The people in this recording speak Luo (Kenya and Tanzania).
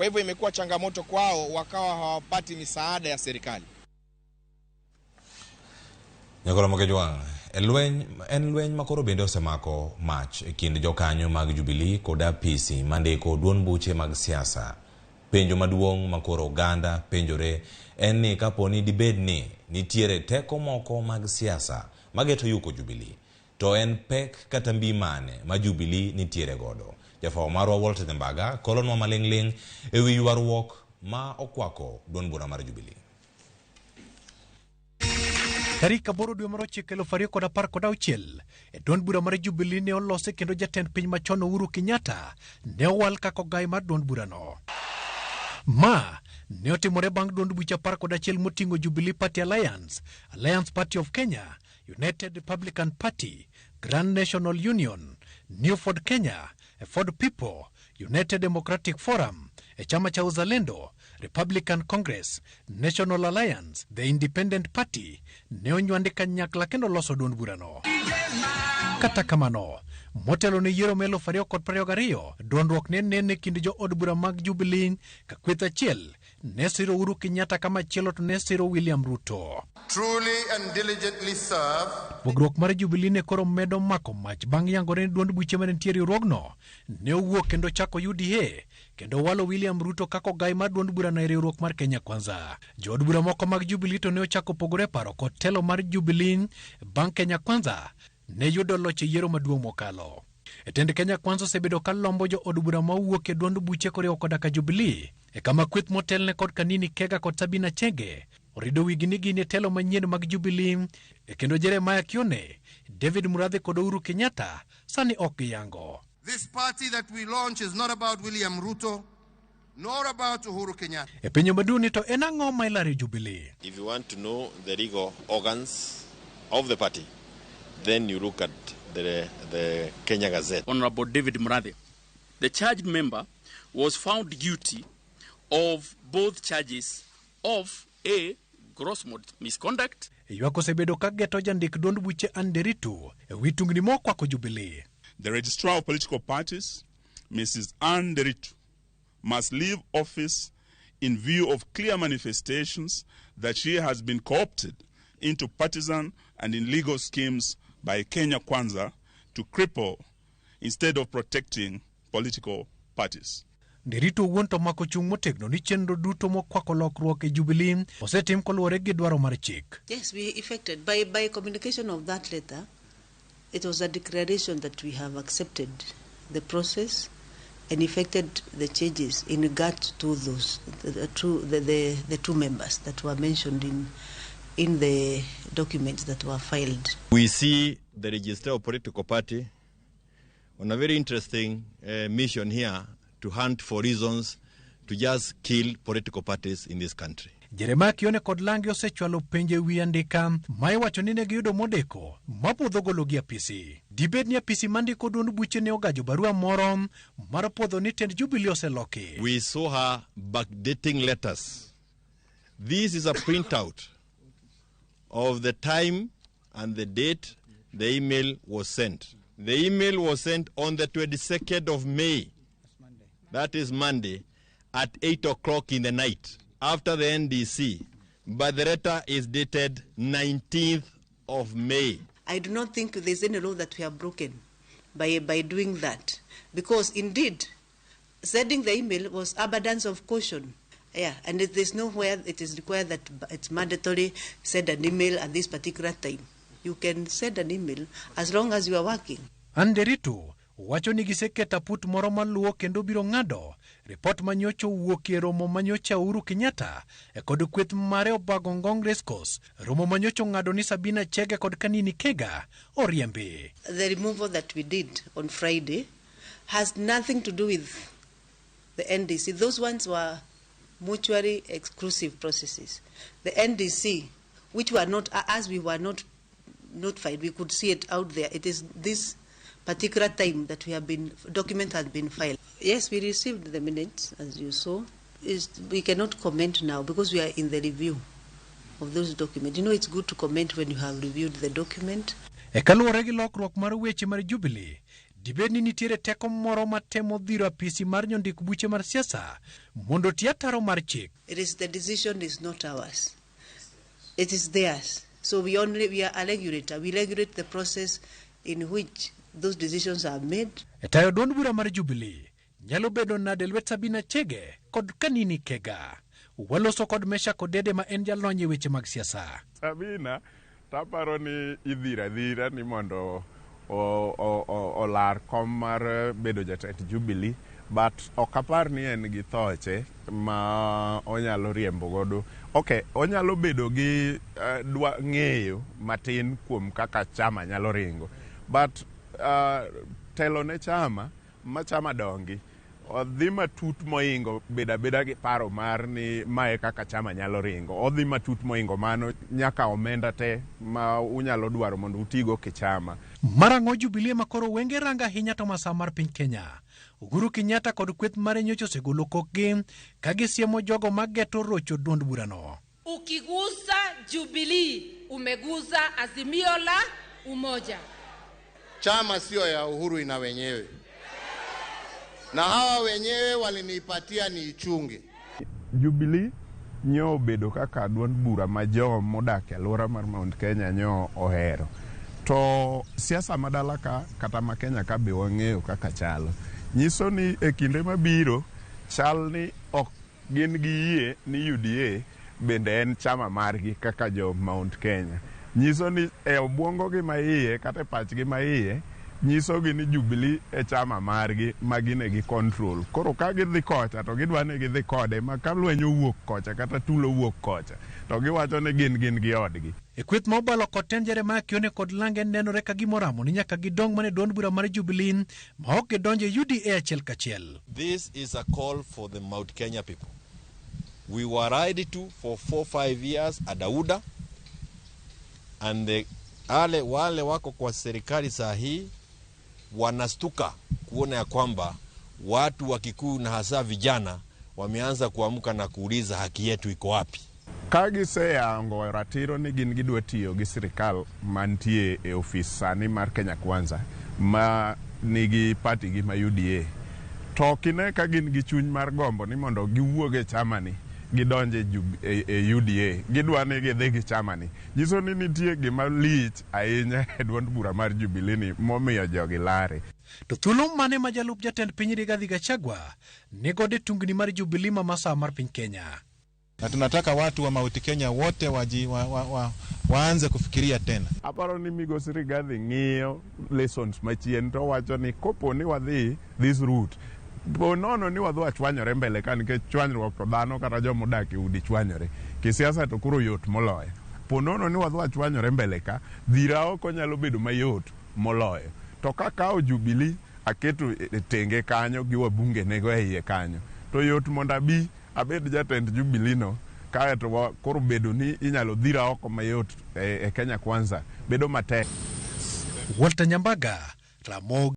Kwa hivyo imekuwa changamoto kwao, wakawa hawapati misaada ya serikali. Nyakoro Mokejwang', e lweny en lweny makoro bende osemako mach e kind jokanyo mag Jubilee kod apisi mandiko duond buche mag siasa. Penjo maduong' makoro oganda penjore en ni kapo ni dibed ni nitiere teko moko mag siasa mageto yuko Jubilee, to en pek kata mbi mane ma Jubilee nitiere godo. Jafwambo marwa Walter Nyambaga kolonwa maling'ling' ewi ywaruok ma okwako duond bura mar Jubilee. Tarik 8 dwe mar 9 2016 e duond bura mar Jubilee ne olose kendo jatend piny machon Uhuru Kenyatta ne owal kaka ogai mar duond burano. Ma ne otimore bang' duond buche 11 moting'o Jubilee Party Alliance, Alliance Party of Kenya, United Republican Party, Grand National Union, New Ford Kenya, Ford People, United Democratic Forum, e chama cha Uzalendo, Republican Congress, National Alliance, The Independent Party ne onywandi kanyakla kendo loso duond burano. Kata kamano, motelo ne yiero ma 2022, dondruok ne nene kind jo od bura mag Jubilee ka kweth achiel ne siro Uhuru Kenyatta ka machielo to ne siro William Ruto. Truly and diligently serve. Pogruok mar Jubilee ne koro medo mako mach bang' yangore ni duond buche mane nitie e riwruogno ne owuok kendo chako UDA kendo walo William Ruto kaka ogai mar duond burano e riwruok mar Kenya Kwanza. Jood bura moko mag Jubilee to ne ochako pogore paro kod telo mar Jubilee bang' Kenya Kwanza ne yudo loch e yiero maduong' mokalo. Tend Kenya Kwanza osebedo ka lombo jo od bura mawuok e duond buche koriwo koda ka Jubilee e kama kweth motelne kod Kanini Kega kod Sabina Chege orido wigi ni gin e telo manyien mag Jubilee e kendo Jeremiah Kione, David Murathe kod Uhuru Kenyatta sani ok giyango. This party that we launch is not about William Ruto, nor about Uhuru Kenyatta. E penjo maduong' ni to en ang'o ma ilaro e Jubilee? If you want to know the legal organs of the party, then you look at the Kenya Gazette. Honorable David Murathe, the charged member, was found guilty of both charges of A, gross misconduct. Ywak osebedo ka geto jandik duond buche Anne Nderitu e wi tungni mokwako Jubilee. The registrar of political parties, Mrs. Anne Nderitu, must leave office in view of clear manifestations that she has been co-opted into partisan and illegal schemes by Kenya Kwanza to cripple instead of protecting political parties. Nderitu owuon to mako chung' motegno ni chenro duto mokwako lokruok e Jubilee osetim koluwore gi dwaro mar chik. Yes, we effected. By communication of that letter, it was a declaration that we have accepted the process and effected the changes in regard to those, the two members that were mentioned in the documents that were filed. We see the registrar of political party on a very interesting mission here to hunt for reasons to just kill political parties in this country. Jeremiah Kione kod Lange osechwalo penjo e wi andika ma iwacho ni ne giyudo modeko mapuodho gologi apisi. Dibed ni apisi mandiko duond buche ne ogajo barua moro mar puodho ni tend Jubilee oseloki. We saw her backdating letters. This is a printout of the time and the date the email was sent. The email was sent on the 22nd of May. That is Monday, at 8 o'clock in the night, after the NDC. But the letter is dated 19th of May. I do not think there's any law that we have broken by doing that. Because indeed, sending the email was abundance of caution. Yeah, and there's nowhere it is required that it's mandatory send an email at this particular time. You can send an email as long as you are working. Anne Nderitu wacho ni giseketo aput moro maluwo kendo biro ng'ado ripot manyocha owuok e romo manyocha Uhuru Kenyatta e kod kweth mare obago Ngong Racecourse. Romo manyocha ong'ado ni Sabina Chege kod Kanini Kega oriembi. The removal that we did on Friday has nothing to do with the NDC. Those ones were mutually exclusive processes. The NDC, which were not, as we were not notified, we could see it out there. It is this particular time that we have been, document has been filed. Yes, we received the minutes, as you saw. We cannot comment now because we are in the review of those documents. You know, it's good to comment when you have reviewed the document. E kaluwore gi lokruok mar weche mar Jubilee, Dibed ni nitiere teko moro matemo dhiro apisi mar nyondik buche mar siasa mondo oti ataro mar chik. It is the decision is not ours. It is theirs. So we are a regulator. We regulate the process in which those decisions are made. E tayo duond bura mar Jubilee nyalo bedo nade lwet Sabina Chege kod Kanini Kega. Waloso kod Mesha Kodede ma en jalony e weche mag siasa. Sabina taparo ni idhira dhira ni mondo olar kom mar bedo jatend Jubilee, but ok apar ni en gi thoche ma onyalo riembo godo. Okay, onyalo bedo gi dwa ng'eyo matin kuom kaka chama nyalo ringo, but telo ne chama ma chama dongi odhi matut moingo bedo abeda gi paro mar ni mae kaka chama nyalo ringo. Odhi matut moingo mano nyaka omenda te ma unyalo dwaro mondo utigo kichama. Marang'o Jubilee ma koro wenge ranga ahinya to masawa mar piny Kenya. Uhuru Kenyatta kod kweth mare nyocha osegolo kokgi ka gisiemo jogo mageto rocho duond burano. Ukigusa Jubilee umegusa Azimio la Umoja. Chama sio ya Uhuru, ina wenyewe, na hawa wenyewe walinipatia niichunge. Jubilee nyo obedo kaka duond bura ma jo modak e alwora mar Mount Kenya nyo ohero. To siasa ma dala ka kata ma Kenya ka be wang'eyo kaka chalo. Nyiso ni e kinde mabiro chal ni ok gin gi yie ni UDA bende en chama margi kaka jo Mount Kenya. Nyiso ni e obwongo gi maiye kata e pachgi maiye nyiso gi ni Jubilee e chama margi ma gin e gi control. Koro ka gidhi kocha to gidwa ni gidhi kode ma ka lweny owuok kocha kata tulo owuok kocha to giwacho ni gin gi odgi. E kweth ma obalo kod tend Jeremiah Kioni kod Lange nenore ka gimoramo ni nyaka gidong mana e duond bura mar Jubilee ma ok gidonjo e UDA achiel kachiel. This is a call for the Mount Kenya people. We were lied to for 4-5 years at Dauda, and the wale wako kwa serikali saa hii wanastuka kuona ya kwamba watu wa Kikuyu na hasa vijana wameanza kuamka na kuuliza haki yetu iko wapi. Ka giseyango ratiro ni gin gidwa tiyo gi sirikal mantie e ofis sani mar Kenya Kwanza ma nigi party gi ma UDA, to ok ine ka gin gi chuny mar gombo ni mondo giwuog e chamani gidonje e UDA, gidwa ni gidhi gi chamani. Nyiso ni nitie gima lich ahinya e duond bura mar Jubilee ni momiyo jogi lare. To thuolo mane ma jalup jatend piny Rigathi Gachagua nigodo e tungni mar Jubilee ma masawa mar piny Kenya. Na tunataka watu wa Mount Kenya wote waanze kufikiria tena. Aparo ni migosi Rigathi ng'iyo lessons machien to wacho ni kopo ni wadhi this route, po nono ni wadhi wachwanyore mbele ka nikech chwanyruok to dhano kata joma odak e udi chwanyore. Kisiasa to koro yot moloyo. Po nono ni wadhi wachwanyore mbele ka, dhira oko nyalo bedo mayot moloyo. To kakawo Jubilee aketo e tenge kanyo gi wabunge nego e iye kanyo, to yot mondo abi abed jatend Jubilee no, kaeto koro bedo ni inyalo dhira oko mayot e Kenya Kwanza bedo matek. Walter Nyambaga, Ramogi.